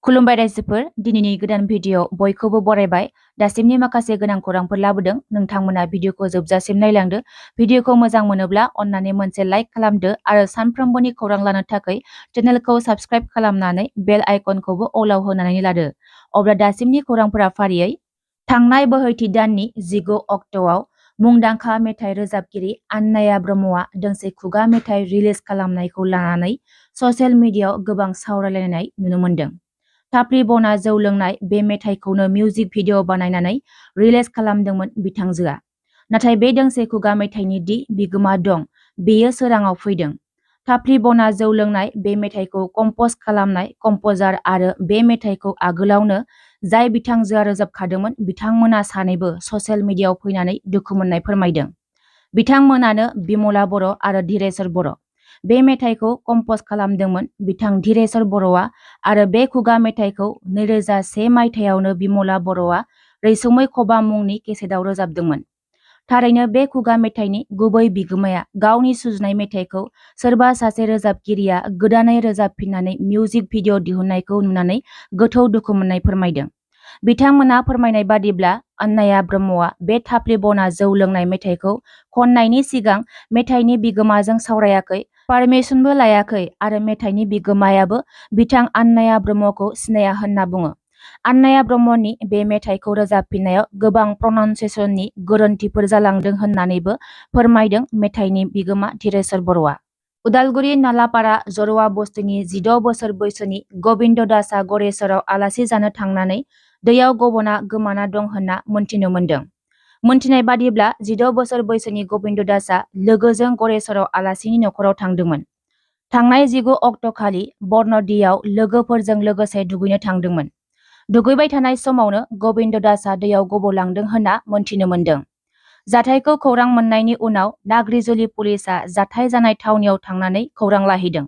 खुलुमबाय रायजोफोर दिनैनि गोदान भिडिअ बयखौबो बरायबाय दासिमनि माखासे गोनां खौरांफोर लाबोदों नोंथांमोना भिडिअखौ जोबजासिम नायलांदो भिडिअखौ मोजां मोनोब्ला अन्नानै मोनसे लाइक खालामदो आरो सानफ्रोमबोनि खौरां लानो थाखाय चेनेलखौ साबस्क्राइब खालामनानै बेल आइकनखौबो अलाव होनानै लादो अब्ला दासिमनि खौरांफोरा फारियै थांनाय बोहैथि दाननि 19 अक्ट'आव मुंदांखा मेथाइ रोजाबगिरि आन्नाया ब्रह्मआ दोंसे खुगा मेथाइ रिलिज खालामनायखौ लानानै ससियेल मिडियाआव गोबां सावरायलायनाय नुनो मोन्दों। थाफ्रि बना जौ लोंनाय बे मेथाइखौनो मिउजिक भिडिअ बानायनानै रिलिज खालामदोंमोन बिथांजोआ। नाथाय बे दोंसे खुगा मेथाइनि दि बिगोमा दं बेयो सोराङाव फैदों। थाफ्रि बना जौ लोंनाय बे मेथाइखौ कम्प'ज खालामनाय कम्प'जार आरो बे मेथाइखौ आगोलावनो जाय बिथांजोआ रोजाबखादोंमोन बिथांमोना सानैबो ससियेल मिडियाआव फैनानै दुखु मोननाय फोरमायदों। बिथांमोनानो बिमला बर' आरो धीरेश्वर बर'। बे मेथाइखौ कम्प'ज खालामदोंमोन बिथां धीरेश्वर बर'आ आरो बे खुगा मेथाइखौ 2001 मायथाइयावनो बिमला बर'आ रैसुमै खबाम मुंनि केसेटआव रोजाबदोंमोन। थारैनो बे खुगा मेथाइनि गुबै बिगोमाया गावनि सुजुनाय मेथाइखौ सोरबा सासे रोजाबगिरिया गोदानै रोजाबफिननानै मिउजिक भिडिअ दिहुननायखौ नुनानै गोथौ दुखु मोननाय फोरमायदों। बिथांमोना फोरमायनाय बादिब्ला आन्नाया ब्रह्मआ बे थाफ्रि बना जौ लोंनाय मेथाइखौ खननायनि सिगां मेथाइनि बिगोमाजों सावरायाखै पारमिशनबो लायाखै आरो मेथाइनि बिगोमायाबो बिथां आन्नाया ब्रह्मखौ सिनाया होनना बुङो। आन्नाया ब्रह्मनि बे मेथाइखौ रोजाबफिननायाव गोबां प्रनाउन्सिएशननि गोरोन्थिफोर जालांदों होननानैबो फोरमायदों मेथाइनि बिगोमा धीरेश्वर बर'आ। उदालगुरि नालापारा जर'वा बस्तिनि 16 बोसोर बैसोनि गबिन्द दासआ गरेश्वराव आलासि जानो थांनानै दैयाव गबना गोमाना दं होनना मोनथिनो मोन्दों। मोनथिनाय बादिब्ला 16 बोसोर बैसोनि गबिन्द दासआ लोगोजों गरेश्वराव आलासिनि नखराव थांदोंमोन। थांनाय 19 अक्ट'खालि बरन'दियाव लोगोफोरजों लोगोसे दुगैनो थांदोंमोन। दुगैबाय थानाय समावनो गबिन्द दासआ दैयाव गबलांदों होनना मोनथिनो मोन्दों। जाथायखौ खौरां मोननायनि उनाव नाग्रिजुलि पुलिसआ जाथाय जानाय थावनियाव थांनानै खौरां लाहैदों।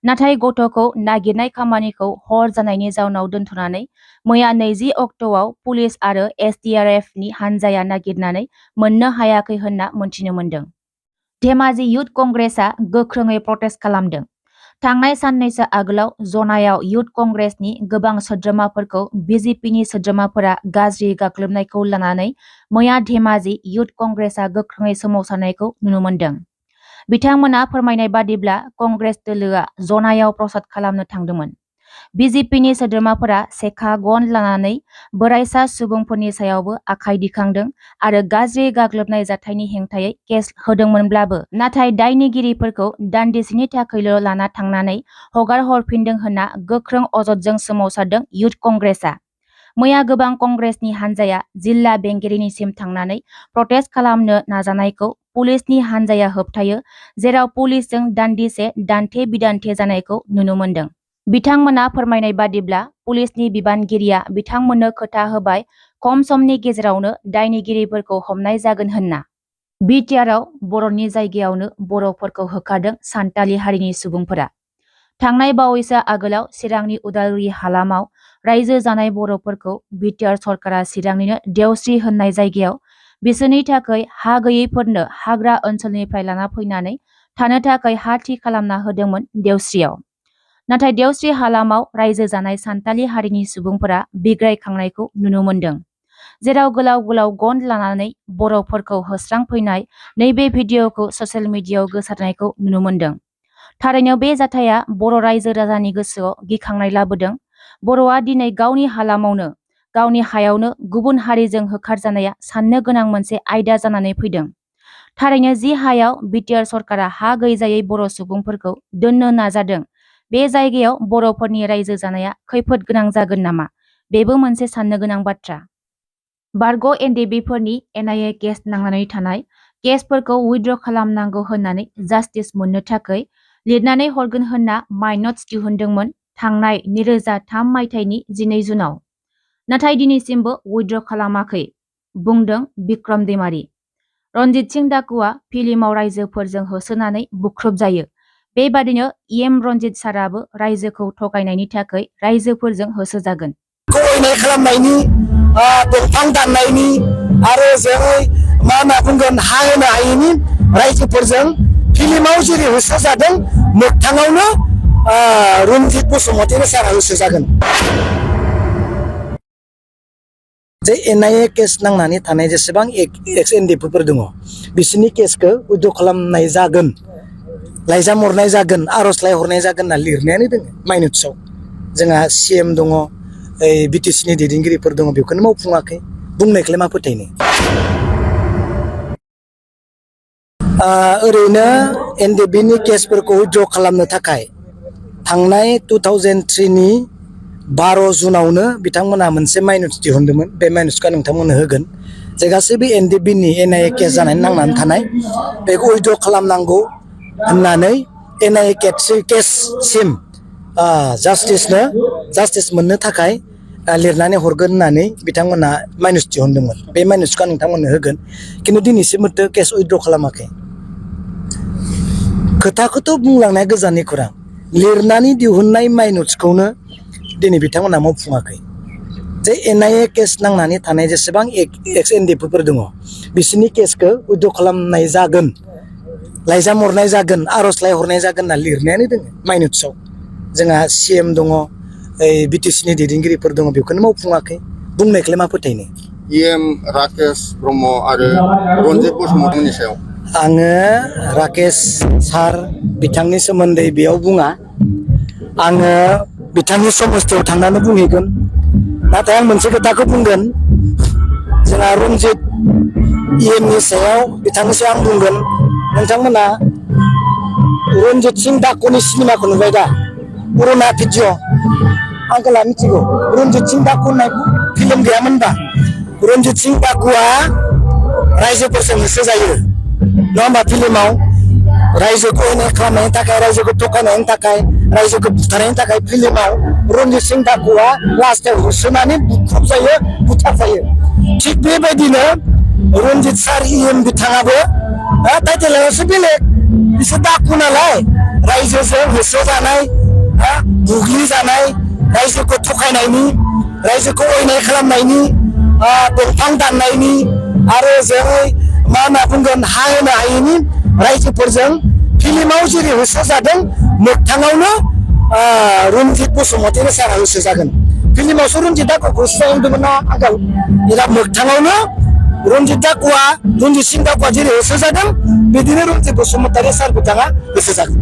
नाथाय गथ'खौ नागिरनाय खामानिखौ हर जानायनि जाउनाव दोनथ'नानै मैया 20 अक्ट'आव पुलिस आरो SDRFनि हानजाया नागिरनानै मोननो हायाखै होनना मोनथिनो मोन्दों। धेमाजि युथ कंग्रेसआ गोख्रोङै प्रटेस्ट खालामदों। थांनाय साननैसो आगोलाव जनायाव युथ कंग्रेसनि गोबां सोद्रोमाफोरखौ BJPनि सोद्रोमाफोरा गाज्रि गाग्लोबनायखौ लानानै मैया धेमाजि युथ कंग्रेसआ गोख्रोङै सोमावसारनायखौ नुनो मोन्दों। बिथांमोना फोरमायनाय बादिब्ला कंग्रेस दोलोआ जनायाव प्रसाद खालामनो थांदोंमोन। BJPनि सोद्रोमाफोरा सेखा गन लानानै बोराइसा सुबुंफोरनि सायावबो आखाइ दिखांदों आरो गाज्रि गाग्लोबनाय जाथायनि हेंथायै केस होदोंमोनब्लाबो नाथाय दायनिगिरिफोरखौ दान्दिसेनि थाखायल' लाना थांनानै हगार हरफिनदों होनना गोख्रों अजदजों सोमावसारदों युथ कंग्रेसआ। मैया गोबां कंग्रेसनि हानजाया जिल्ला बेंगिरिनिसिम थांनानै प्रटेस्ट खालामनो नाजानायखौ पुलिसनि हानजाया होबथायो जेराव पुलिसजों दान्दिसे दान्थे बिदान्थे जानायखौ नुनो मोन्दों। बिथांमोना फोरमायनाय बादिब्ला पुलिसनि बिबानगिरिया बिथांमोननो खोथा होबाय खम समनि गेजेरावनो दायनिगिरिफोरखौ हमनाय जागोन होनना। BTRआव बर'नि जायगायावनो बर'फोरखौ होखारदों सान्थालि हारिनि सुबुंफोरा। थांनाय बावैसो आगोलाव चिरांनि उदालगुरि हालामाव रायजो जानाय बर'फोरखौ BTR सरकारा चिरांनिनो देवस्रि होननाय जायगायाव बिसोरनि थाखाय हा गैयैफोरनो हाग्रा ओनसोलनिफ्राय लाना फैनानै थानो थाखाय हा थि खालामना होदोंमोन देवस्रियाव। नाथाय देवस्रि हालामाव रायजो जानाय सान्थालि हारिनि सुबुंफोरा बिग्रायखांनायखौ नुनो मोन्दों। जेराव गोलाव गोलाव गन लानानै बर'फोरखौ होस्रांफैनाय नैबे भिडिअखौ ससियेल मिडियाआव गोसारनायखौ नुनो मोन्दों। थारैनो बे जाथाया बर' रायजो राजानि गोसोआव गिखांनाय लाबोदों। बर'आ दिनै गावनि हालामावनो गावनि हायावनो गुबुन हारिजों होखारजानाया साननो गोनां मोनसे आयदा जानानै फैदों। थारैनो जि हायाव BTR सरकारा हा गैजायै बर' सुबुंफोरखौ दोननो नाजादों बे जायगायाव बर'फोरनि रायजो जानाया खैफोद गोनां जागोन नामा बेबो मोनसे साननो गोनां बाथ्रा। बारग' NDBफोरनि NIA केस नांनानै थानाय केसफोरखौ उइथड्र खालामनांगौ होननानै जास्टिस मोननो थाखाय लिरनानै हरगोन होनना माइनट्स दिहुनदोंमोन थांनाय 2003 मायथाइनि 12 जुनाव। नाथाय दिनैसिमबो उइथड्र खालामाखै बुंदों बिक्रम दैमारी। रनजित सिं दाकुआ फिल्माव रायजोफोरजों होसोनानै बुख्रुब जायो। बेबादिनो रनजित साराबो रायजोखौ थगायनायनि थाखाय रायजोफोरजों होसोजागोन। थगायनाय खालामनायनि दंफां दाननायनि आरो जोङै मा होनना बुंगोन हा होनो हायैनि रायजोफोरजों फिल्माव जेरै होसोजादों मोगथाङावनो रन्जित बसुमतारी सारा होसो जागोन जे एनआईए केस नांनानै थानाय जेसेबां एक्स एनडिएफफोर दङ बिसोरनि केसखौ उइद्र खालामनाय जागोन लाइजाम हरनाय जागोन आर'जलाइ हरनाय जागोन होनना लिरनायानो दङ माइनट्सआव जोंहा सीएम दङ बिटिसिनि दैदेनगिरिफोर दङ बेखौनो मावफुङाखै बुंनायखौलाय मा फोथायनो ओरैनो एनडिएफबिनि केसफोरखौ उइद्र खालामनो थाखाय थांनाय 2003 नि 12 जुनावनो बिथांमोना मोनसे माइनट्स दिहुनदोंमोन बे माइनट्सखौ नोंथांमोननो होगोन जे गासैबो एनडिएफबिनि एनआईए केस जानानै नांनानै थानाय बेखौ उइद्र खालामनांगौ होननानै एनआईए केससिम जास्टिस मोननो थाखाय लिरनानै हरगोन होननानै बिथांमोना माइनट्स दिहुनदोंमोन बे माइनट्सखौ नोंथांमोननो होगोन खिन्थु दिनैसिमबो केस उइद्र खालामाखै खोथाखौथ' बुंलांनाया गोजाननि खौरां लिरनानै दिहुननाय माइनट्सखौनो दिनै बिथांमोना मावफुङाखै जे एनआईए केस नांनानै थानाय जेसेबां एक्स एनडिएफफोर दङ बिसोरनि केसखौ उइद्र खालामनाय जागोन लाइजाम हरनाय जागोन आर'जलाइ हरनाय जागोन होनना लिरनायानो दङ माइनट्सआव जोंहा सीएम दङ बिटिसिनि दैदेनगिरिफोर दङ बेखौनो मावफुङाखै बुंनायखौलाय मा फोथायनो इएम राकेश ब्रह्म आरो रन्जित बसुमतारिनि सायाव आङो राकेश सार बिथांनि सोमोन्दै बेयाव बुङा आङो बिथांनि समस्थियाव थांनानै बुंहैगोन नाथाय आं मोनसे खोथाखौ बुंगोन जोंहा रन्जित इएमनि सायाव बिथांनि सायाव आं बुंगोन नोंथांमोना रन्जित सिं डाकुनि सिनेमाखौ नुबाय दा पुरुना भिडिअ आंखौला मिथिगौ रन्जित सिं डाकु होननाय फिल्म गैयामोनबा रन्जित सिं डाकुआ रायजोफोरजों होसो जायो नङा होमबा फिल्माव रायजोखौ अयनाय खालामनायनि थाखाय रायजोखौ थगायनायनि थाखाय रायजोखौ बुथारनायनि थाखाय फिल्माव रन्जित सिं डाकुआ लास्टाव होसोनानै बुख्रुब जायो बुथार जायो थिग बेबायदिनो रन्जित सार इएम बिथाङाबो टाइटेलावसो बेलेग बिसोर डाकु नालाय रायजोजों होसोजानाय बुग्लिजानाय रायजोखौ थगायनायनि रायजोखौ अयनाय खालामनायनि दंफां दाननायनि आरो जोङै मा होनना बुंगोन हा होनो हायैनि रायजोफोरजों फिल्माव जेरै होसोजादों मोगथाङावनो रन्जित बसुमतारी सारा होसोजागोन फिल्मावसो रन्जित डाकुखौ होसोजादोंमोन ना आंखौ एबा मोगथाङावनो रन्जित सिं डाकुआ जेरै होसोजादों बिदिनो रन्जित बसुमतारी सार बिथाङा होसोजागोन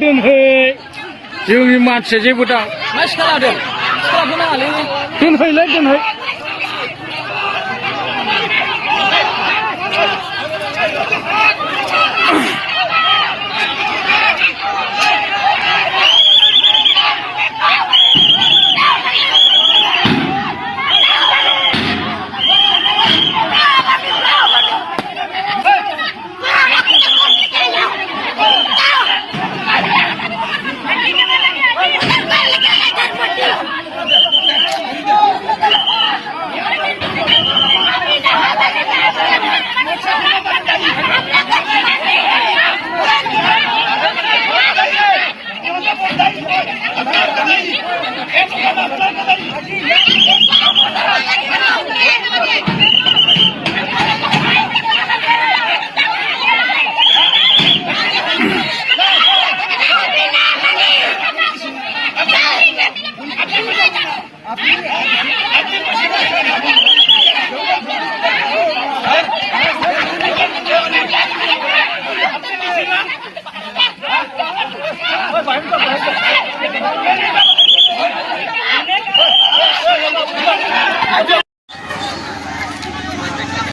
दोनहै जोंनि मानसिया जेबो दा मा सिखालादों सिखालाखौ नाङालै दोनहै